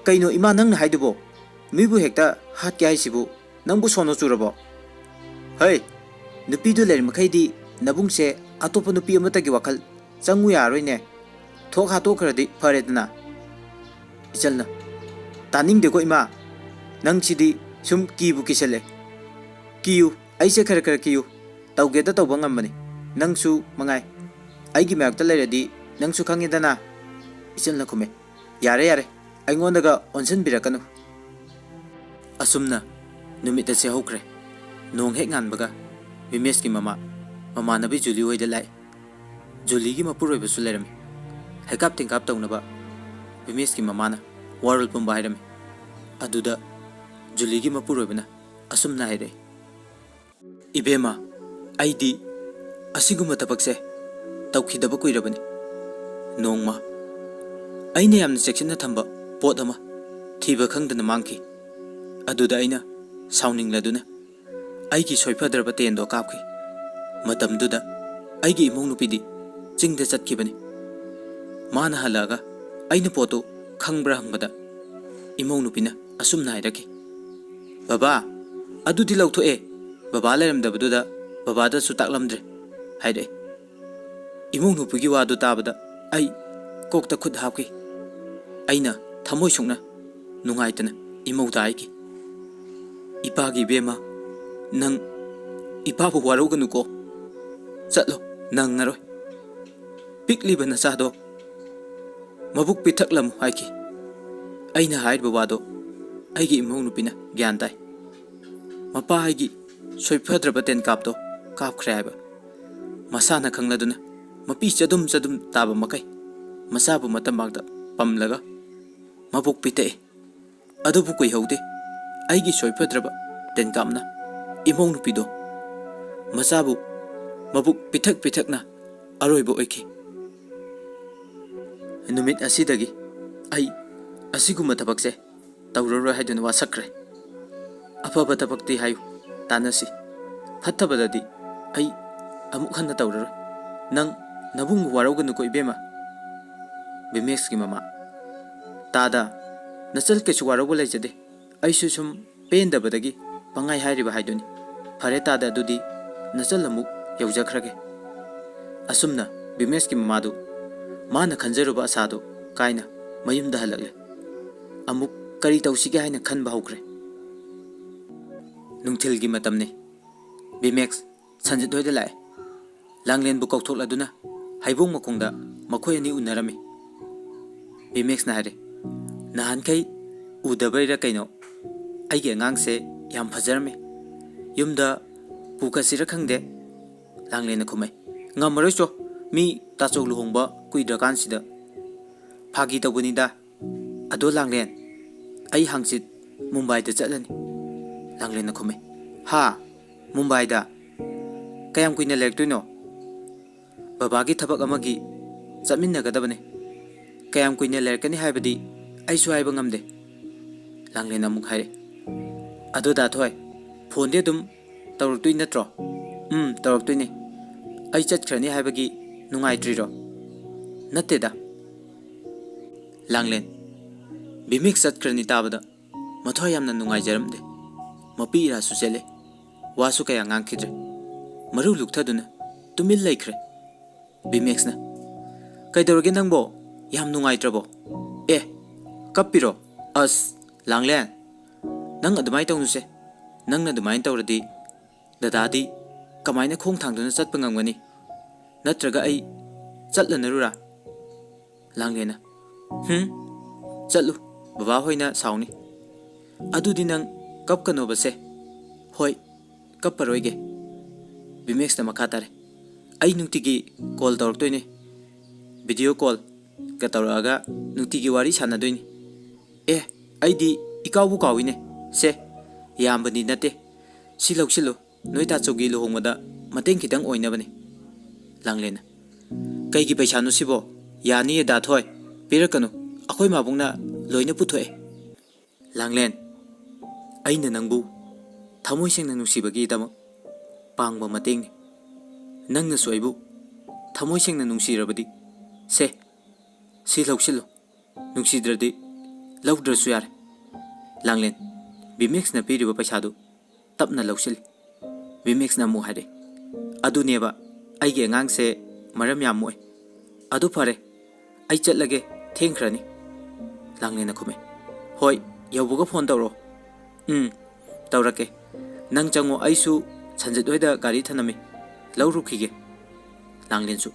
ꯀꯩꯅꯣ ꯏꯃꯥ ꯅꯪꯅ ꯍꯥꯏꯗꯨꯕꯣ? ꯃꯤꯕꯨ ꯍꯦꯛꯇ ꯍꯥꯠꯀꯦ ꯍꯥꯏꯁꯤꯕꯨ ꯅꯪꯕꯨ ꯁꯣꯟꯅꯣ ꯆꯨꯔꯕꯣ? ꯍꯩ, ꯅꯨꯄꯤꯗꯨ ꯂꯩꯔꯤ ꯃꯈꯩꯗꯤ ꯅꯕꯨꯡꯁꯦ ꯑꯇꯣꯞꯄ ꯅꯨꯄꯤ ꯑꯃꯠꯇꯒꯤ ꯋꯥꯈꯜ ꯆꯪꯉꯨ ꯌꯥꯔꯣꯏꯅꯦ꯫ ꯊꯣꯛ ꯍꯥꯠꯇꯣꯛꯈ꯭ꯔꯗꯤ ꯐꯔꯦꯗꯅ"꯫ ꯏꯆꯜꯅ, "ꯇꯥꯅꯤꯡꯗꯦꯀꯣ ꯏꯃꯥ, ꯅꯪꯁꯤꯗꯤ ꯁꯨꯝ ꯀꯤꯕꯨ ꯀꯤꯁꯜꯂꯦ꯫ ꯀꯤꯌꯨ, ꯑꯩꯁꯦ ꯈꯔ ꯈꯔ ꯀꯤꯌꯨ꯫ ꯇꯧꯒꯦꯗ ꯇꯧꯕ ꯉꯝꯕꯅꯤ꯫ ꯅꯪꯁꯨ ꯃꯉꯥꯏ꯫ ꯑꯩꯒꯤ ꯃꯥꯌꯣꯛꯇ ꯂꯩꯔꯗꯤ ꯅꯪꯁꯨ ꯈꯪꯉꯦꯗꯅ"꯫ ꯏꯆꯜꯅ ꯈꯨꯝꯃꯦ, "ꯌꯥꯔꯦ, ꯌꯥꯔꯦ, ꯑꯩꯉꯣꯟꯗꯒ ꯑꯣꯟꯁꯤꯟꯕꯤꯔꯛꯀꯅꯨ"꯫ ꯑꯁꯨꯝꯅ ꯅꯨꯃꯤꯠ ꯑꯁꯤ ꯍꯧꯈ꯭ꯔꯦ꯫ ꯅꯣꯡ ꯍꯦꯛ ꯉꯥꯟꯕꯒ ꯕꯤꯃꯦꯁꯀꯤ ꯃꯃꯥ, ꯃꯃꯥꯟꯅꯕꯤ ꯖꯨꯂꯤ ꯍꯣꯏꯗ ꯂꯥꯛꯏ꯫ ꯖꯨꯂꯤꯒꯤ ꯃꯄꯨꯔꯣꯏꯕꯁꯨ ꯂꯩꯔꯝꯃꯤ꯫ ꯍꯩꯀꯥꯞ ꯇꯦꯡꯀꯥꯞ ꯇꯧꯅꯕ ꯕꯤꯃꯦꯁꯀꯤ ꯃꯃꯥꯅ ꯋꯥꯔꯣꯜ ꯄꯨꯝꯕ ꯍꯥꯏꯔꯝꯃꯤ꯫ ꯑꯗꯨꯗ ꯖꯨꯂꯤꯒꯤ ꯃꯄꯨꯔꯣꯏꯕꯅ ꯑꯁꯨꯝꯅ ꯍꯥꯏꯔꯛꯏ, "ꯏꯕꯦꯝꯃ, ꯑꯩꯗꯤ ꯑꯁꯤꯒꯨꯝꯕ ꯊꯕꯛꯁꯦ ꯇꯧꯈꯤꯗꯕ ꯀꯨꯏꯔꯕꯅꯤ꯫ ꯅꯣꯡꯃ ꯑꯩꯅ ꯌꯥꯝꯅ ꯆꯦꯛꯁꯤꯟꯅ ꯊꯝꯕ ꯄꯣꯠ ꯑꯃ ꯊꯤꯕ ꯈꯪꯗꯅ ꯃꯥꯡꯈꯤ꯫ ꯑꯗꯨꯗ ꯑꯩꯅ ꯁꯥꯎꯅꯤꯡꯂꯗꯨꯅ ꯑꯩꯒꯤ ꯁꯣꯏꯐꯗ꯭ꯔꯕ ꯇꯦꯟꯗꯣ ꯀꯥꯞꯈꯤ꯫ ꯃꯇꯝꯗꯨꯗ ꯑꯩꯒꯤ ꯏꯃꯧ ꯅꯨꯄꯤꯗꯤ ꯆꯤꯡꯗ ꯆꯠꯈꯤꯕꯅꯤ"꯫ ꯃꯥꯅ ꯍꯜꯂꯛꯑꯒ ꯑꯩꯅ ꯄꯣꯠꯇꯨ ꯈꯪꯕ꯭ꯔꯥ ꯍꯪꯕꯗ, ꯏꯃꯧ ꯅꯨꯄꯤꯅ ꯑꯁꯨꯝꯅ ꯍꯥꯏꯔꯛꯈꯤ, "ꯕꯕꯥ, ꯑꯗꯨꯗꯤ ꯂꯧꯊꯣꯛꯑꯦ꯫ ꯕꯕꯥ ꯂꯩꯔꯝꯗꯕꯗꯨꯗ ꯕꯕꯥꯗꯁꯨ ꯇꯥꯛꯂꯝꯗ꯭ꯔꯦ" ꯍꯥꯏꯔꯛꯑꯦ꯫ ꯏꯃꯧ ꯅꯨꯄꯤꯒꯤ ꯋꯥꯗꯨ ꯇꯥꯕꯗ ꯑꯩ ꯀꯣꯛꯇ ꯈꯨꯠ ꯍꯥꯞꯈꯤ꯫ ꯑꯩꯅ ꯊꯃꯣꯏ ꯁꯣꯛꯅ ꯅꯨꯡꯉꯥꯏꯇꯅ ꯏꯃꯧꯗ ꯍꯥꯏꯈꯤ, "ꯏꯄꯥꯒꯤ ꯏꯕꯦꯝꯃ, ꯅꯪ ꯏꯄꯥꯕꯨ ꯋꯥꯔꯧꯒꯅꯨꯀꯣ꯫ ꯆꯠꯂꯣ, ꯅꯪꯉꯔꯣꯏ꯫ ꯄꯤꯛꯂꯤꯕ ꯅꯆꯥꯗꯣ ꯃꯕꯨꯛ ꯄꯤꯊꯛꯂꯝꯃꯨ" ꯍꯥꯏꯈꯤ꯫ ꯑꯩꯅ ꯍꯥꯏꯔꯤꯕ ꯋꯥꯗꯣ ꯑꯩꯒꯤ ꯏꯃꯧ ꯅꯨꯄꯤꯅ ꯒ꯭ꯌꯥꯟ ꯇꯥꯏ꯫ ꯃꯄꯥ ꯑꯩꯒꯤ ꯁꯣꯏꯐꯗ꯭ꯔꯕ ꯇꯦꯟꯀꯥꯞꯇꯣ ꯀꯥꯞꯈ꯭ꯔꯦ ꯍꯥꯏꯕ ꯃꯁꯥꯅ ꯈꯪꯂꯗꯨꯅ, ꯃꯄꯤ ꯆꯗꯨꯝ ꯆꯗꯨꯝ ꯇꯥꯕ ꯃꯈꯩ ꯃꯆꯥꯕꯨ ꯃꯇꯝꯕꯥꯛꯇ ꯄꯝꯂꯒ ꯃꯕꯨꯛ ꯄꯤꯊꯛꯏ꯫ ꯑꯗꯨꯕꯨ ꯀꯨꯏꯍꯧꯗꯦ, ꯑꯩꯒꯤ ꯁꯣꯏꯐꯗ꯭ꯔꯕ ꯇꯦꯟꯀꯥꯞꯅ ꯏꯃꯧ ꯅꯨꯄꯤꯗꯣ ꯃꯆꯥꯕꯨ ꯃꯕꯨꯛ ꯄꯤꯊꯛ ꯄꯤꯊꯛꯅ ꯑꯔꯣꯏꯕ ꯑꯣꯏꯈꯤ꯫ ꯅꯨꯃꯤꯠ ꯑꯁꯤꯗꯒꯤ ꯑꯩ ꯑꯁꯤꯒꯨꯝꯕ ꯊꯕꯛꯁꯦ ꯇꯧꯔꯔꯣꯏ ꯍꯥꯏꯗꯨꯅ ꯋꯥꯁꯛꯈ꯭ꯔꯦ꯫ ꯑꯐꯕ ꯊꯕꯛꯇꯤ ꯍꯥꯏꯌꯨ, ꯇꯥꯟꯅꯁꯤ꯫ ꯐꯠꯇꯕꯗꯗꯤ ꯑꯩ ꯑꯃꯨꯛ ꯍꯟꯅ ꯇꯧꯔꯔꯣꯏ꯫ ꯅꯪ ꯅꯕꯨꯡ ꯋꯥꯔꯧꯒꯅꯨꯀꯣ ꯏꯕꯦꯝꯃ꯫ ꯕꯤꯃꯦꯛꯁꯀꯤ ꯃꯃꯥ: "ꯇꯥꯗ, ꯅꯆꯜ ꯀꯩꯁꯨ ꯋꯥꯔꯧꯕ ꯂꯩꯖꯗꯦ꯫ ꯑꯩꯁꯨ ꯁꯨꯝ ꯄꯦꯟꯗꯕꯗꯒꯤ ꯄꯪꯍꯥꯏ ꯍꯥꯏꯔꯤꯕ ꯍꯥꯏꯗꯨꯅꯤ꯫ ꯐꯔꯦ ꯇꯥꯗ, ꯑꯗꯨꯗꯤ ꯅꯆꯜ ꯑꯃꯨꯛ ꯌꯧꯖꯈ꯭ꯔꯒꯦ"꯫ ꯑꯁꯨꯝꯅ ꯕꯤꯃꯦꯛꯁꯀꯤ ꯃꯃꯥꯗꯨ ꯃꯥꯅ ꯈꯟꯖꯔꯨꯕ ꯑꯁꯥꯗꯨ ꯀꯥꯏꯅ ꯃꯌꯨꯝꯗ ꯍꯜꯂꯛꯂꯦ꯫ ꯑꯃꯨꯛ ꯀꯔꯤ ꯇꯧꯁꯤꯒꯦ ꯍꯥꯏꯅ ꯈꯟꯕ ꯍꯧꯈ꯭ꯔꯦ꯫ ꯅꯨꯡꯊꯤꯜꯒꯤ ꯃꯇꯝꯅꯤ꯫ ꯕꯤꯃꯦꯛꯁ ꯁꯟꯖꯤꯠ ꯍꯣꯏꯗ ꯂꯥꯛꯑꯦ꯫ ꯂꯥꯡꯂꯦꯟꯕꯨ ꯀꯧꯊꯣꯛꯂꯗꯨꯅ ꯍꯩꯕꯣꯡ ꯃꯈꯣꯡꯗ ꯃꯈꯣꯏ ꯑꯅꯤ ꯎꯅꯔꯝꯃꯤ꯫ ꯕꯤꯃꯦꯛꯁꯅ ꯍꯥꯏꯔꯦ, "ꯅꯍꯥꯟꯈꯩ ꯎꯗꯕꯩꯔꯥ ꯀꯩꯅꯣ, ꯑꯩꯒꯤ ꯑꯉꯥꯡꯁꯦ ꯌꯥꯝ ꯐꯖꯔꯝꯃꯤ꯫ ꯌꯨꯝꯗ ꯄꯨꯈꯠꯁꯤꯔ ꯈꯪꯗꯦ"꯫ ꯂꯥꯡꯂꯦꯟꯅ ꯈꯨꯝꯃꯦ, "ꯉꯝꯃꯔꯣꯏ ꯆꯣ, ꯃꯤ ꯇꯥꯆꯧ ꯂꯨꯍꯣꯡꯕ ꯀꯨꯏꯗ꯭ꯔꯀꯥꯟꯁꯤꯗ"꯫ "ꯐꯥꯒꯤ ꯇꯧꯕꯅꯤꯗ꯫ ꯑꯗꯣ ꯂꯥꯡꯂꯦꯟ, ꯑꯩ ꯍꯪꯆꯤꯠ ꯃꯨꯝꯕꯥꯏꯗ ꯆꯠꯂꯅꯤ"꯫ ꯂꯥꯡꯂꯦꯟꯅ ꯈꯨꯝꯃꯦ, "ꯍꯥ? ꯃꯨꯝꯕꯥꯏꯗ? ꯀꯌꯥꯝ ꯀꯨꯏꯅ ꯂꯩꯔꯛꯇꯣꯏꯅꯣ? ꯕꯕꯥꯒꯤ ꯊꯕꯛ ꯑꯃꯒꯤ ꯆꯠꯃꯤꯟꯅꯒꯗꯕꯅꯦ꯫ ꯀꯌꯥꯝ ꯀꯨꯏꯅ ꯂꯩꯔꯛꯀꯅꯤ ꯍꯥꯏꯕꯗꯤ ꯑꯩꯁꯨ ꯍꯥꯏꯕ ꯉꯝꯗꯦ"꯫ ꯂꯥꯡꯂꯦꯟ ꯑꯃꯨꯛ ꯍꯥꯏꯔꯦ, "ꯑꯗꯣ ꯗꯥ ꯊꯣꯏ, ꯐꯣꯟꯗꯤ ꯑꯗꯨꯝ ꯇꯧꯔꯛꯇꯣꯏ ꯅꯠꯇ꯭ꯔꯣ?" "ꯎꯝ, ꯇꯧꯔꯛꯇꯣꯏꯅꯦ꯫ ꯑꯩ ꯆꯠꯈ꯭ꯔꯅꯤ ꯍꯥꯏꯕꯒꯤ ꯅꯨꯡꯉꯥꯏꯇ꯭ꯔꯤꯔꯣ?" "ꯅꯠꯇꯦꯗ, ꯂꯥꯡꯂꯦꯟ, ꯕꯤꯃꯦꯛꯁ ꯆꯠꯈ꯭ꯔꯅꯤ ꯇꯥꯕꯗ ꯃꯊ꯭ꯋꯥꯏ ꯌꯥꯝꯅ ꯅꯨꯡꯉꯥꯏꯖꯔꯝꯗꯦ꯫ ꯃꯄꯤ ꯏꯔꯥꯁꯨ ꯆꯦꯜꯂꯦ꯫ ꯋꯥꯁꯨ ꯀꯌꯥ ꯉꯥꯡꯈꯤꯗ꯭ꯔꯦ꯫ ꯃꯔꯨ ꯂꯨꯛꯊꯗꯨꯅ ꯇꯨꯃꯤꯟ ꯂꯩꯈ꯭ꯔꯦ꯫ ꯕꯤꯃꯦꯛꯁꯅ, "ꯀꯩꯗꯧꯔꯒꯦ ꯅꯪꯕꯣ? ꯌꯥꯝ ꯅꯨꯡꯉꯥꯏꯇ꯭ꯔꯕꯣ? ꯑꯦ, ꯀꯞꯄꯤꯔꯣ? ꯑꯁ, ꯂꯥꯡꯂꯦꯟ, ꯅꯪ ꯑꯗꯨꯃꯥꯏꯅ ꯇꯧꯅꯨꯁꯦ꯫ ꯅꯪꯅ ꯑꯗꯨꯃꯥꯏꯅ ꯇꯧꯔꯗꯤ ꯗꯗꯥꯗꯤ ꯀꯃꯥꯏꯅ ꯈꯣꯡ ꯊꯥꯡꯗꯨꯅ ꯆꯠꯄ ꯉꯝꯒꯅꯤ? ꯅꯠꯇ꯭ꯔꯒ ꯑꯩ ꯆꯠꯂꯅꯔꯨꯔꯥ?" ꯂꯥꯡꯂꯦꯟꯅ, "ꯍꯨꯝ, ꯆꯠꯂꯨ, ꯕꯕꯥ ꯍꯣꯏꯅ ꯁꯥꯎꯅꯤ꯫ ꯑꯗꯨꯗꯤ ꯅꯪ ꯀꯞꯀꯅꯣꯕꯁꯦ꯫ ꯍꯣꯏ, ꯀꯞꯄꯔꯣꯏꯒꯦ꯫" ꯕꯤꯃꯦꯛꯁꯅ ꯃꯈꯥ ꯇꯥꯔꯦ, "ꯑꯩ ꯅꯨꯡꯇꯤꯒꯤ ꯀꯣꯜ ꯇꯧꯔꯛꯇꯣꯏꯅꯦ, ꯚꯤꯗꯤꯑꯣ ꯀꯣꯜꯒ ꯇꯧꯔꯛꯑꯒ ꯅꯨꯡꯇꯤꯒꯤ ꯋꯥꯔꯤ ꯁꯥꯟꯅꯗꯣꯏꯅꯤ꯫ ꯑꯦ, ꯑꯩꯗꯤ ꯏꯀꯥꯎꯕꯨ ꯀꯥꯎꯏꯅꯦ꯫ ꯁꯦ, ꯌꯥꯝꯕꯗꯤ ꯅꯠꯇꯦ, ꯁꯤ ꯂꯧꯁꯤꯜꯂꯨ, ꯅꯣꯏ ꯇꯥꯆꯧꯒꯤ ꯂꯨꯍꯣꯡꯕꯗ ꯃꯇꯦꯡ ꯈꯤꯇꯪ ꯑꯣꯏꯅꯕꯅꯤ꯫" ꯂꯥꯡꯂꯦꯟꯅ, "ꯀꯩꯒꯤ ꯄꯩꯁꯥꯅꯣ ꯁꯤꯕꯣ? ꯌꯥꯅꯤꯌꯦ ꯗꯥ ꯊꯣꯏ, ꯄꯤꯔꯛꯀꯅꯨ, ꯑꯩꯈꯣꯏ ꯃꯥꯕꯨꯡꯅ ꯂꯣꯏꯅ ꯄꯨꯊꯣꯛꯑꯦ꯫" ꯂꯥꯡꯂꯦꯟ, "ꯑꯩꯅ ꯅꯪꯕꯨ ꯊꯃꯣꯏ ꯁꯦꯡꯅ ꯅꯨꯡꯁꯤꯕꯒꯤꯗꯃꯛ ꯄꯥꯡꯕ ꯃꯇꯦꯡꯅꯤ꯫ ꯅꯪꯅꯁꯨ ꯑꯩꯕꯨ ꯊꯃꯣꯏ ꯁꯦꯡꯅ ꯅꯨꯡꯁꯤꯔꯕꯗꯤ, ꯁꯦ, ꯁꯤ ꯂꯧꯁꯤꯜꯂꯨ꯫ ꯅꯨꯡꯁꯤꯗ꯭ꯔꯗꯤ ꯂꯧꯗ꯭ꯔꯁꯨ ꯌꯥꯔꯦ꯫" ꯂꯥꯡꯂꯦꯟ, ꯕꯤꯃꯦꯛꯁꯅ ꯄꯤꯔꯤꯕ ꯄꯩꯁꯥꯗꯨ ꯇꯞꯅ ꯂꯧꯁꯤꯜꯂꯤ꯫ ꯕꯤꯃꯦꯛꯁꯅ ꯑꯃꯨꯛ ꯍꯥꯏꯔꯛꯏ, "ꯑꯗꯨꯅꯦꯕ, ꯑꯩꯒꯤ ꯑꯉꯥꯡꯁꯦ ꯃꯔꯝ ꯌꯥꯝ ꯃꯣꯛꯑꯦ꯫ ꯑꯗꯨ ꯐꯔꯦ, ꯑꯩ ꯆꯠꯂꯒꯦ, ꯊꯦꯡꯈ꯭ꯔꯅꯤ꯫" ꯂꯥꯡꯂꯦꯟꯅ ꯈꯨꯝꯃꯦ, "ꯍꯣꯏ, ꯌꯧꯕꯒ ꯐꯣꯟ ꯇꯧꯔꯛꯑꯣ꯫" "ꯎꯝ, ꯇꯧꯔꯛꯀꯦ꯫ ꯅꯪ ꯆꯪꯉꯣ, ꯑꯩꯁꯨ ꯁꯟꯖꯤꯠ ꯍꯣꯏꯗ ꯒꯥꯔꯤ ꯊꯅꯝꯃꯤ, ꯂꯧꯔꯨꯈꯤꯒꯦ꯫" ꯂꯥꯡꯂꯦꯟꯁꯨ,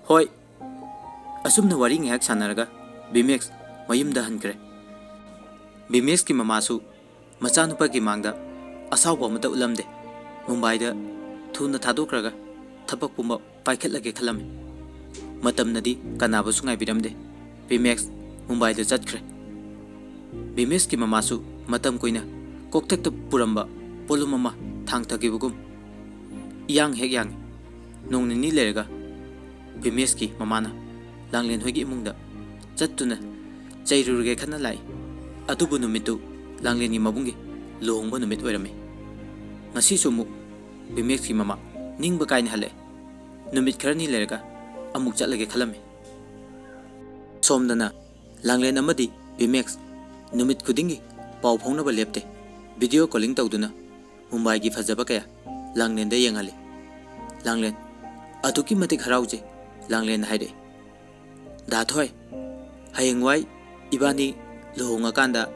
"ꯍꯣꯏ꯫" ꯑꯁꯨꯝꯅ ꯋꯥꯔꯤ ꯉꯥꯏꯍꯥꯛ ꯁꯥꯟꯅꯔꯒ ꯕꯤꯃꯦꯛꯁ ꯃꯌꯨꯝꯗ ꯍꯟꯈ꯭ꯔꯦ꯫ ꯕꯤꯃꯦꯛꯁꯀꯤ ꯃꯃꯥꯁꯨ ꯃꯆꯥꯅꯨꯄꯥꯒꯤ ꯃꯥꯡꯗ ꯑꯁꯥꯎꯕ ꯑꯃꯠꯇ ꯎꯠꯂꯝꯗꯦ꯫ ꯃꯨꯝꯕꯥꯏꯗ ꯊꯨꯅ ꯊꯥꯗꯣꯛꯈ꯭ꯔꯒ ꯊꯕꯛ ꯄꯨꯝꯕ ꯄꯥꯏꯈꯠꯂꯒꯦ ꯈꯜꯂꯝꯃꯤ꯫ ꯃꯇꯝꯅꯗꯤ ꯀꯅꯥꯕꯨꯁꯨ ꯉꯥꯏꯕꯤꯔꯝꯗꯦ꯫ ꯕꯤꯃꯦꯛꯁ ꯃꯨꯝꯕꯥꯏꯗ ꯆꯠꯈ꯭ꯔꯦ꯫ ꯕꯤꯃꯦꯛꯁꯀꯤ ꯃꯃꯥꯁꯨ ꯃꯇꯝ ꯀꯨꯏꯅ ꯀꯣꯛꯊꯛꯇ ꯄꯨꯔꯝꯕ ꯄꯣꯠꯂꯨꯝ ꯑꯃ ꯊꯥꯡꯊꯈꯤꯕꯒꯨꯝ ꯏꯌꯥꯡ ꯍꯦꯛ ꯌꯥꯡꯉꯤ꯫ ꯅꯣꯡ ꯅꯤꯅꯤ ꯂꯩꯔꯒ ꯕꯤꯃꯦꯛꯁꯀꯤ ꯃꯃꯥꯅ ꯂꯥꯡꯂꯦꯟ ꯍꯣꯏꯒꯤ ꯏꯃꯨꯡꯗ ꯆꯠꯇꯨꯅ ꯆꯩꯔꯨꯔꯒꯦ ꯈꯟꯅ ꯂꯥꯛꯏ꯫ ꯑꯗꯨꯕꯨ ꯅꯨꯃꯤꯠꯇꯨ ꯂꯥꯡꯂꯦꯟꯒꯤ ꯃꯕꯨꯡꯒꯤ ꯂꯨꯍꯣꯡꯕ ꯅꯨꯃꯤꯠ ꯑꯣꯏꯔꯝꯃꯤ꯫ ꯉꯁꯤꯁꯨ ꯑꯃꯨꯛ ꯕꯤꯃꯦꯛꯁꯀꯤ ꯃꯃꯥ ꯅꯤꯡꯕ ꯀꯥꯏꯅ ꯍꯜꯂꯛꯑꯦ꯫ ꯅꯨꯃꯤꯠ ꯈꯔꯅꯤ ꯂꯩꯔꯒ ꯑꯃꯨꯛ ꯆꯠꯂꯒꯦ ꯈꯜꯂꯝꯃꯤ꯫ ꯁꯣꯝꯗꯅ ꯂꯥꯡꯂꯦꯟ ꯑꯃꯗꯤ ꯕꯤꯃꯦꯛꯁ ꯅꯨꯃꯤꯠ ꯈꯨꯗꯤꯡꯒꯤ ꯄꯥꯎ ꯐꯥꯎꯅꯕ ꯂꯦꯞꯇꯦ꯫ ꯚꯤꯗꯤꯑꯣ ꯀꯣꯂꯤꯡ ꯇꯧꯗꯨꯅ ꯃꯨꯝꯕꯥꯏꯒꯤ ꯐꯖꯕ ꯀꯌꯥ ꯂꯥꯡꯂꯦꯟꯗ ꯌꯦꯡꯍꯜꯂꯤ꯫ ꯂꯥꯡꯂꯦꯟ, ꯑꯗꯨꯛꯀꯤ ꯃꯇꯤꯛ ꯍꯔꯥꯎꯖꯩ꯫ ꯂꯥꯡꯂꯦꯟꯅ ꯍꯥꯏꯔꯛꯏ, "ꯗꯥ ꯊꯣꯏ, ꯍꯌꯦꯡꯋꯥꯏ ꯏꯕꯥꯅꯤ ꯂꯨꯍꯣꯡꯉꯀꯥꯟꯗ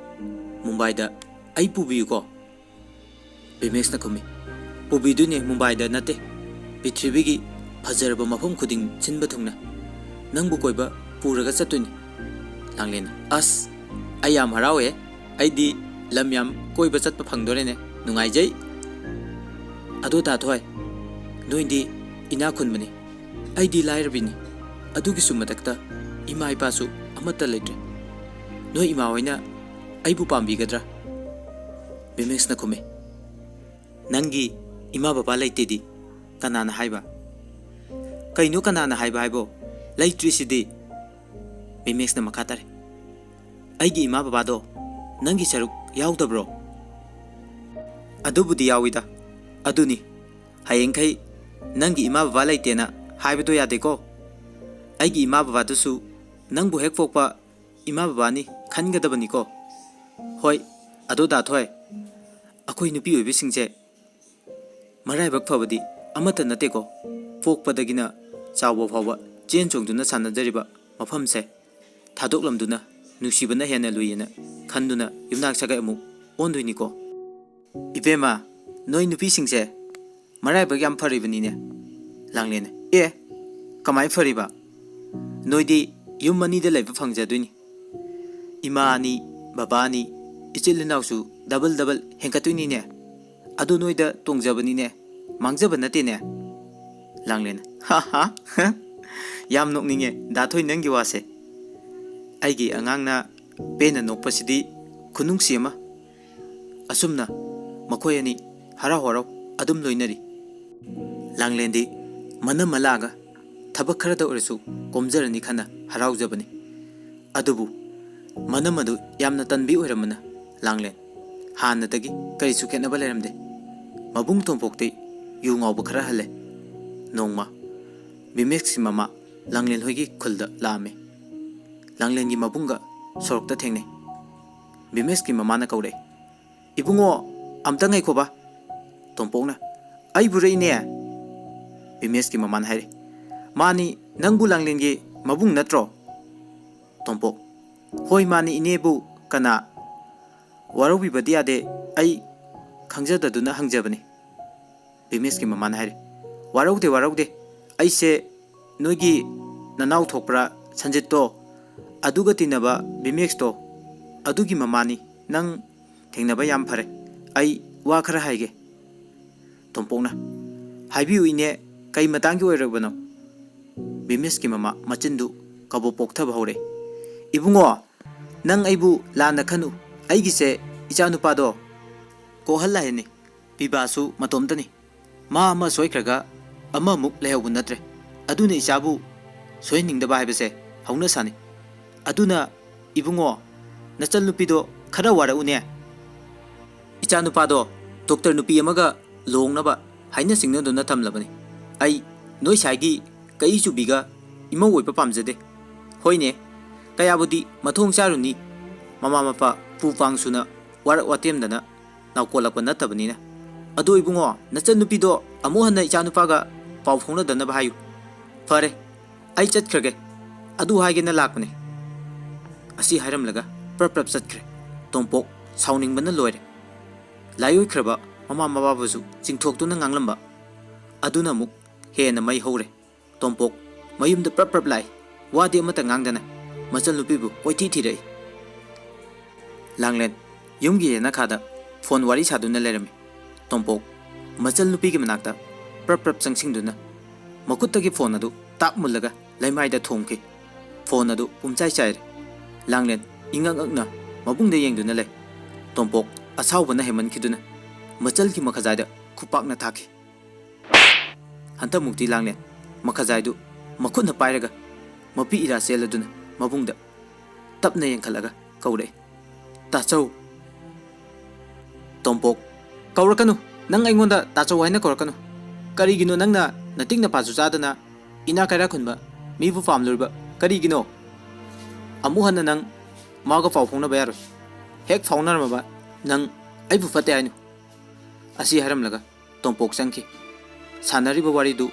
ꯃꯨꯝꯕꯥꯏꯗ ꯑꯩ ꯄꯨꯕꯤꯌꯨꯀꯣ?" ꯕꯤꯃꯦꯛꯁꯅ ꯈꯨꯝꯃꯤ, "ꯄꯨꯕꯤꯗꯣꯏꯅꯦ, ꯃꯨꯝꯕꯥꯏꯗ ꯅꯠꯇꯦ, ꯄ꯭ꯔꯤꯊꯤꯕꯤꯒꯤ ꯐꯖꯔꯕ ꯃꯐꯝ ꯈꯨꯗꯤꯡ ꯁꯤꯟꯕ ꯊꯨꯡꯅ ꯅꯪꯕꯨ ꯀꯣꯏꯕ ꯄꯨꯔꯒ ꯆꯠꯇꯣꯏꯅꯦ꯫" ꯂꯥꯡꯂꯦꯟꯅ, "ꯑꯁ, ꯑꯩ ꯌꯥꯝ ꯍꯔꯥꯎꯋꯦ꯫ ꯑꯩꯗꯤ ꯂꯝ ꯌꯥꯝ ꯀꯣꯏꯕ ꯆꯠꯄ ꯐꯪꯗꯣꯔꯦꯅꯦ꯫ ꯅꯨꯡꯉꯥꯏꯖꯩ꯫ ꯑꯗꯣ ꯗꯥ ꯊꯣꯏ, ꯅꯣꯏꯗꯤ ꯏꯅꯥꯛ ꯈꯨꯟꯕꯅꯤ, ꯑꯩꯗꯤ ꯂꯥꯏꯔꯕꯤꯅꯤ꯫ ꯑꯗꯨꯒꯤꯁꯨ ꯃꯊꯛꯇ ꯏꯃꯥ ꯏꯄꯥꯁꯨ ꯑꯃꯠꯇ ꯂꯩꯇ꯭ꯔꯦ꯫ ꯅꯣꯏ ꯏꯃꯥ ꯍꯣꯏꯅ ꯑꯩꯕꯨ ꯄꯥꯝꯕꯤꯒꯗ꯭ꯔꯥ?" ꯕꯤꯃꯦꯛꯁꯅ ꯈꯨꯝꯃꯤ, "ꯅꯪꯒꯤ ꯏꯃꯥ ꯕꯕꯥ ꯂꯩꯇꯦꯗꯤ ꯀꯅꯥꯅ ꯍꯥꯏꯕ?" "ꯀꯩꯅꯣ ꯀꯅꯥꯅ ꯍꯥꯏꯕ ꯍꯥꯏꯕꯣ? ꯂꯩꯇ꯭ꯔꯤꯁꯤꯗꯤ!" ꯕꯤꯃꯦꯛꯁꯅ ꯃꯈꯥ ꯇꯥꯔꯦ, "ꯑꯩꯒꯤ ꯏꯃꯥ ꯕꯕꯥꯗꯣ ꯅꯪꯒꯤ ꯁꯔꯨꯛ ꯌꯥꯎꯗꯕ꯭ꯔꯣ?" "ꯑꯗꯨꯕꯨꯗꯤ ꯌꯥꯎꯏꯗ꯫ ꯑꯗꯨꯅꯤ, ꯍꯌꯦꯡꯈꯩ ꯅꯪꯒꯤ ꯏꯃꯥ ꯕꯕꯥ ꯂꯩꯇꯦꯅ ꯍꯥꯏꯕꯗꯣ ꯌꯥꯗꯦꯀꯣ꯫ ꯑꯩꯒꯤ ꯏꯃꯥ ꯕꯕꯥꯗꯨꯁꯨ ꯅꯪꯕꯨ ꯍꯦꯛ ꯄꯣꯛꯄ ꯏꯃꯥ ꯕꯕꯥꯅꯤ ꯈꯟꯒꯗꯕꯅꯤꯀꯣ꯫ ꯍꯣꯏ, ꯑꯗꯣ ꯗꯥ ꯊꯣꯏ, ꯑꯩꯈꯣꯏ ꯅꯨꯄꯤ ꯑꯣꯏꯕꯤꯁꯤꯡꯁꯦ ꯃꯔꯥꯏꯕꯛ ꯐꯕꯗꯤ ꯑꯃꯠꯇ ꯅꯠꯇꯦꯀꯣ꯫ ꯄꯣꯛꯄꯗꯒꯤꯅ ꯆꯥꯎꯕ ꯐꯥꯎꯕ ꯆꯦꯟ ꯆꯣꯡꯗꯨꯅ ꯁꯥꯟꯅꯖꯔꯤꯕ ꯃꯐꯝꯁꯦ ꯊꯥꯗꯣꯛꯂꯝꯗꯨꯅ ꯅꯨꯡꯁꯤꯕꯅ ꯍꯦꯟꯅ ꯂꯨꯏꯌꯦꯅ ꯈꯟꯗꯨꯅ ꯌꯨꯝꯅꯥꯛ ꯁꯥꯒꯩ ꯑꯃꯨꯛ ꯑꯣꯟꯗꯣꯏꯅꯤꯀꯣ꯫" "ꯏꯕꯦꯝꯃ, ꯅꯣꯏ ꯅꯨꯄꯤꯁꯤꯡꯁꯦ ꯃꯔꯥꯏꯕꯛ ꯌꯥꯝ ꯐꯔꯤꯕꯅꯤꯅꯦ꯫" ꯂꯥꯡꯂꯦꯟꯅ, "ꯑꯦ, ꯀꯃꯥꯏ ꯐꯔꯤꯕ? ꯅꯣꯏꯗꯤ ꯌꯨꯝ ꯑꯅꯤꯗ ꯂꯩꯕ ꯐꯪꯖꯗꯣꯏꯅꯤ꯫ ꯏꯃꯥ ꯑꯅꯤ, ꯕꯕꯥ ꯑꯅꯤ, ꯏꯆꯤꯜ ꯏꯅꯥꯎꯁꯨ ꯗꯕꯜ ꯗꯕꯜ ꯍꯦꯟꯒꯠꯇꯣꯏꯅꯤꯅꯦ꯫ ꯑꯗꯨ ꯅꯣꯏꯗ ꯇꯣꯡꯖꯕꯅꯤꯅꯦ, ꯃꯥꯡꯖꯕ ꯅꯠꯇꯦꯅꯦ꯫" ꯂꯥꯡꯂꯦꯟ, "ꯍꯥ ꯍꯥ, ꯌꯥꯝ ꯅꯣꯛꯅꯤꯡꯉꯦ ꯗꯥ ꯊꯣꯏ ꯅꯪꯒꯤ ꯋꯥꯁꯦ꯫ ꯑꯩꯒꯤ ꯑꯉꯥꯡꯅ ꯄꯦꯟꯅ ꯅꯣꯛꯄꯁꯤꯗꯤ ꯈꯨꯅꯨꯡꯁꯤ ꯑꯃ꯫" ꯑꯁꯨꯝꯅ ꯃꯈꯣꯏ ꯑꯅꯤ ꯍꯔꯥꯎ ꯍꯔꯥꯎ ꯑꯗꯨꯝ ꯂꯣꯏꯅꯔꯤ꯫ ꯂꯥꯡꯂꯦꯟꯗꯤ ꯃꯅꯝ ꯃꯂꯥꯒ ꯊꯕꯛ ꯈꯔꯗ ꯑꯣꯏꯔꯁꯨ ꯀꯣꯝꯖꯔꯅꯤ ꯈꯟꯅ ꯍꯔꯥꯎꯖꯕꯅꯤ꯫ ꯑꯗꯨꯕꯨ ꯃꯅꯝ ꯑꯗꯨ ꯌꯥꯝꯅ ꯇꯟꯕꯤ ꯑꯣꯏꯔꯝꯕꯅ ꯂꯥꯡꯂꯦꯟ ꯍꯥꯟꯅꯗꯒꯤ ꯀꯔꯤꯁꯨ ꯈꯦꯠꯅꯕ ꯂꯩꯔꯝꯗꯦ꯫ ꯃꯕꯨꯡ ꯇꯣꯝꯄꯣꯛꯇꯤ ꯌꯨ ꯉꯥꯎꯕ ꯈꯔ ꯍꯜꯂꯦ꯫ ꯅꯣꯡꯃ ꯕꯤꯃꯦꯛꯁꯀꯤ ꯃꯃꯥ ꯂꯥꯡꯂꯦꯟ ꯍꯣꯏꯒꯤ ꯈꯨꯜꯗ ꯂꯥꯛꯑꯝꯃꯤ꯫ ꯂꯥꯡꯂꯦꯟꯒꯤ ꯃꯕꯨꯡꯒ ꯁꯣꯔꯣꯛꯇ ꯊꯦꯡꯅꯩ꯫ ꯕꯤꯃꯦꯁꯀꯤ ꯃꯃꯥꯅ ꯀꯧꯔꯛꯏ, "ꯏꯕꯨꯡꯉꯣ, ꯑꯝꯇ ꯉꯥꯏꯈꯣꯕ꯫" ꯇꯣꯝꯄꯣꯛꯅ, "ꯑꯩꯕꯨꯔ ꯏꯅꯦ?" ꯕꯤꯃꯦꯁꯀꯤ ꯃꯃꯥꯅ ꯍꯥꯏꯔꯤ, "ꯃꯥꯅꯤ, ꯅꯪꯕꯨ ꯂꯥꯡꯂꯦꯟꯒꯤ ꯃꯕꯨꯡ ꯅꯠꯇ꯭ꯔꯣ?" ꯇꯣꯝꯄꯣꯛ, "ꯍꯣꯏ, ꯃꯥꯅꯤ ꯏꯅꯦꯕꯨ꯫ ꯀꯅꯥ?" "ꯋꯥꯔꯧꯕꯤꯕꯗꯤ ꯌꯥꯗꯦ, ꯑꯩ ꯈꯪꯖꯗꯗꯨꯅ ꯍꯪꯖꯕꯅꯤ꯫" ꯕꯤꯃꯦꯁꯀꯤ ꯃꯃꯥꯅ ꯍꯥꯏꯔꯤ, "ꯋꯥꯔꯧꯗꯦ, ꯋꯥꯔꯧꯗꯦ꯫ ꯑꯩꯁꯦ ꯅꯣꯏꯒꯤ ꯅꯅꯥꯎ ꯊꯣꯛꯄ꯭ꯔꯥ, ꯁꯟꯖꯤꯠꯇꯣ, ꯑꯗꯨꯒ ꯇꯤꯟꯅꯕ ꯕꯤꯃꯦꯁꯇꯣ, ꯑꯗꯨꯒꯤ ꯃꯃꯥꯅꯤ꯫ ꯅꯪ ꯊꯦꯡꯅꯕ ꯌꯥꯝ ꯐꯔꯦ꯫ ꯑꯩ ꯋꯥ ꯈꯔ ꯍꯥꯏꯒꯦ꯫" ꯇꯣꯝꯄꯣꯛꯅ, "ꯍꯥꯏꯕꯤꯌꯨ ꯏꯅꯦ, ꯀꯩ ꯃꯇꯥꯡꯒꯤ ꯑꯣꯏꯔꯕꯅꯣ?" ꯕꯤꯃꯦꯁꯀꯤ ꯃꯃꯥ ꯃꯆꯤꯟꯗꯨ ꯀꯕꯣꯛ ꯄꯣꯛꯊꯕ ꯍꯧꯔꯦ꯫ "ꯏꯕꯨꯡꯉꯣ, ꯅꯪ ꯑꯩꯕꯨ ꯂꯥꯟꯅ ꯈꯟꯅꯨ꯫ ꯑꯩꯒꯤꯁꯦ ꯏꯆꯥꯅꯨꯄꯥꯗꯣ ꯀꯣꯍꯜ ꯂꯥꯏꯍꯟꯅꯤ꯫ ꯄꯤꯕꯥꯁꯨ ꯃꯇꯣꯝꯇꯅꯤ꯫ ꯃꯥ ꯑꯃ ꯁꯣꯏꯈ꯭ꯔꯒ ꯑꯃꯃꯨꯛ ꯂꯩꯍꯧꯕ ꯅꯠꯇ꯭ꯔꯦ꯫ ꯑꯗꯨꯅ ꯏꯆꯥꯕꯨ ꯁꯣꯏꯍꯟꯅꯤꯡꯗꯕ ꯍꯥꯏꯕꯁꯦ ꯍꯧꯅ ꯁꯥꯅꯤ꯫ ꯑꯗꯨꯅ ꯏꯕꯨꯡꯉꯣ, ꯅꯆꯟꯅꯨꯄꯤꯗꯣ ꯈꯔ ꯋꯥꯔꯛꯎꯅꯦ꯫ ꯏꯆꯥꯅꯨꯄꯥꯗꯣ ꯗꯣꯛꯇꯔ ꯅꯨꯄꯤ ꯑꯃꯒ ꯂꯨꯍꯣꯡꯅꯕ ꯍꯥꯏꯅ ꯁꯤꯡꯅꯗꯨꯅ ꯊꯝꯂꯕꯅꯤ꯫ ꯑꯩ ꯅꯣꯏ ꯁꯥꯏꯒꯤ ꯀꯩ ꯆꯨꯕꯤꯒ ꯏꯃꯧ ꯑꯣꯏꯕ ꯄꯥꯝꯖꯗꯦ꯫ ꯍꯣꯏꯅꯦ, ꯀꯌꯥꯕꯨꯗꯤ ꯃꯊꯣꯡ ꯆꯥꯔꯨꯅꯤ, ꯃꯃꯥ ꯃꯄꯥ ꯄꯨ ꯄꯥꯡ ꯁꯨꯅ ꯋꯥꯔꯛ ꯋꯥꯇꯦꯝꯗꯅ ꯅꯥꯎꯀꯣꯜꯂꯛꯄ ꯅꯠꯇꯕꯅꯤꯅ꯫ ꯑꯗꯣ ꯏꯕꯨꯡꯉꯣ, ꯅꯆꯟꯅꯨꯄꯤꯗꯣ ꯑꯃꯨꯛ ꯍꯟꯅ ꯏꯆꯥꯅꯨꯄꯥꯒ ꯄꯥꯎ ꯐꯥꯎꯅꯗꯅꯕ ꯍꯥꯏꯌꯨ꯫ ꯐꯔꯦ, ꯑꯩ ꯆꯠꯈ꯭ꯔꯒꯦ꯫ ꯑꯗꯨ ꯍꯥꯏꯒꯦꯅ ꯂꯥꯛꯄꯅꯦ꯫" ꯑꯁꯤ ꯍꯥꯏꯔꯝꯂꯒ ꯄ꯭ꯔꯞ ꯄ꯭ꯔꯞ ꯆꯠꯈ꯭ꯔꯦ꯫ ꯇꯣꯝꯄꯣꯛ ꯁꯥꯎꯅꯤꯡꯕꯅ ꯂꯣꯏꯔꯦ꯫ ꯂꯥꯏꯑꯣꯏꯈ꯭ꯔꯕ ꯃꯃꯥ ꯃꯄꯥꯕꯨꯁꯨ ꯆꯤꯡꯊꯣꯛꯇꯨꯅ ꯉꯥꯡꯂꯝꯕ ꯑꯗꯨꯅ ꯑꯃꯨꯛ ꯍꯦꯟꯅ ꯃꯩ ꯍꯧꯔꯦ꯫ ꯇꯣꯝꯄꯣꯛ ꯃꯌꯨꯝꯗ ꯄ꯭ꯔꯞ ꯄ꯭ꯔꯞ ꯂꯥꯛꯏ꯫ ꯋꯥꯗꯤ ꯑꯃꯠꯇ ꯉꯥꯡꯗꯅ ꯃꯆꯜꯅꯨꯄꯤꯕꯨ ꯀꯣꯏꯊꯤ ꯊꯤꯔꯛꯏ꯫ ꯂꯥꯡꯂꯦꯟ ꯌꯨꯝꯒꯤ ꯌꯦꯅꯈꯥꯗ ꯐꯣꯟ ꯋꯥꯔꯤ ꯁꯥꯗꯨꯅ ꯂꯩꯔꯝꯃꯤ꯫ ꯇꯣꯝꯄꯣꯛ ꯃꯆꯜꯅꯨꯄꯤꯒꯤ ꯃꯅꯥꯛꯇ ꯄ꯭ꯔꯞ ꯄ꯭ꯔꯞ ꯆꯪꯁꯤꯟꯗꯨꯅ ꯃꯈꯨꯠꯇꯒꯤ ꯐꯣꯟ ꯑꯗꯨ ꯇꯥꯞ ꯃꯨꯜꯂꯒ ꯂꯩꯃꯥꯏꯗ ꯊꯣꯝꯈꯤ꯫ ꯐꯣꯟ ꯑꯗꯨ ꯄꯨꯝꯆꯥꯏ ꯆꯥꯏꯔꯦ꯫ ꯂꯥꯡꯂꯦꯟ ꯏꯉꯛ ꯉꯛꯅ ꯃꯕꯨꯡꯗ ꯌꯦꯡꯗꯨꯅ ꯂꯩ꯫ ꯇꯣꯝꯄꯣꯛ ꯑꯁꯥꯎꯕꯅ ꯍꯦꯟꯃꯟꯈꯤꯗꯨꯅ ꯃꯆꯜꯒꯤ ꯃꯈꯖꯥꯏꯗ ꯈꯨꯄꯥꯛꯅ ꯊꯥꯈꯤ꯫ ꯍꯟꯗꯛꯃꯨꯛꯇꯤ ꯂꯥꯡꯂꯦꯟ ꯃꯈꯖꯥꯏꯗꯨ ꯃꯈꯨꯠꯅ ꯄꯥꯏꯔꯒ ꯃꯄꯤ ꯏꯔꯥ ꯆꯦꯜꯂꯗꯨꯅ ꯃꯕꯨꯡꯗ ꯇꯞꯅ ꯌꯦꯡꯈꯠꯂꯒ ꯀꯧꯔꯛꯏ, "ꯇꯥꯆꯧ!" ꯇꯣꯝꯄꯣꯛ, "ꯀꯧꯔꯛꯀꯅꯨ! ꯅꯪ ꯑꯩꯉꯣꯟꯗ ꯇꯥꯆꯧ ꯍꯥꯏꯅ ꯀꯧꯔꯛꯀꯅꯨ! ꯀꯔꯤꯒꯤꯅꯣ ꯅꯪꯅ ꯅꯇꯤꯛ ꯅꯄꯥꯁꯨ ꯆꯥꯗꯅ ꯏꯅꯥ ꯀꯩꯔꯥ ꯈꯨꯟꯕ ꯃꯤꯕꯨ ꯄꯥꯝꯂꯨꯔꯤꯕ? ꯀꯔꯤꯒꯤꯅꯣ?" ꯑꯃꯨꯛ ꯍꯟꯅ ꯅꯪ ꯃꯥꯒ ꯄꯥꯎ ꯐꯥꯎꯅꯕ ꯌꯥꯔꯣꯏ꯫ ꯍꯦꯛ ꯐꯥꯎꯅꯔꯝꯃꯕ ꯅꯪ ꯑꯩꯕꯨ ꯐꯠꯇꯦ ꯍꯥꯏꯅꯨ꯫ ꯑꯁꯤ ꯍꯥꯏꯔꯝꯂꯒ ꯇꯣꯝꯄꯣꯛ ꯆꯪꯈꯤ꯫ ꯁꯥꯟꯅꯔꯤꯕ ꯋꯥꯔꯤꯗꯨ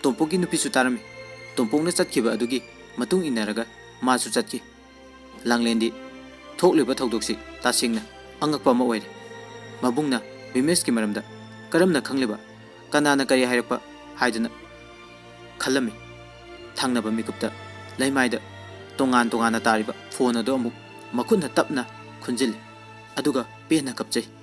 ꯇꯣꯝꯄꯣꯛꯀꯤ ꯅꯨꯄꯤꯁꯨ ꯇꯥꯔꯝꯃꯤ꯫ ꯇꯣꯝꯄꯣꯛꯅ ꯆꯠꯈꯤꯕ ꯑꯗꯨꯒꯤ ꯃꯇꯨꯡ ꯏꯟꯅꯔꯒ ꯃꯥꯁꯨ ꯆꯠꯈꯤ꯫ ꯂꯥꯡꯂꯦꯟꯗꯤ ꯊꯣꯛꯂꯤꯕ ꯊꯧꯗꯣꯛꯁꯤ ꯇꯁꯦꯡꯅ ꯑꯉꯛꯄ ꯑꯃ ꯑꯣꯏꯔꯦ꯫ ꯃꯕꯨꯡꯅ ꯕꯤꯃꯦꯁꯀꯤ ꯃꯔꯝꯗ ꯀꯔꯝꯅ ꯈꯪꯂꯤꯕ? ꯀꯅꯥꯅ ꯀꯔꯤ ꯍꯥꯏꯔꯛꯄ? ꯍꯥꯏꯗꯨꯅ ꯈꯜꯂꯝꯃꯤ꯫ ꯊꯪꯅꯕ ꯃꯤꯀꯨꯞꯇ ꯂꯩꯃꯥꯏꯗ ꯇꯣꯉꯥꯟ ꯇꯣꯉꯥꯟꯅ ꯇꯥꯔꯤꯕ ꯐꯣꯟ ꯑꯗꯨ ꯑꯃꯨꯛ ꯃꯈꯨꯠꯅ ꯇꯞꯅ ꯈꯨꯟꯖꯤꯜꯂꯤ꯫ ꯑꯗꯨꯒ ꯄꯦꯟꯅ ꯀꯞꯆꯩ꯫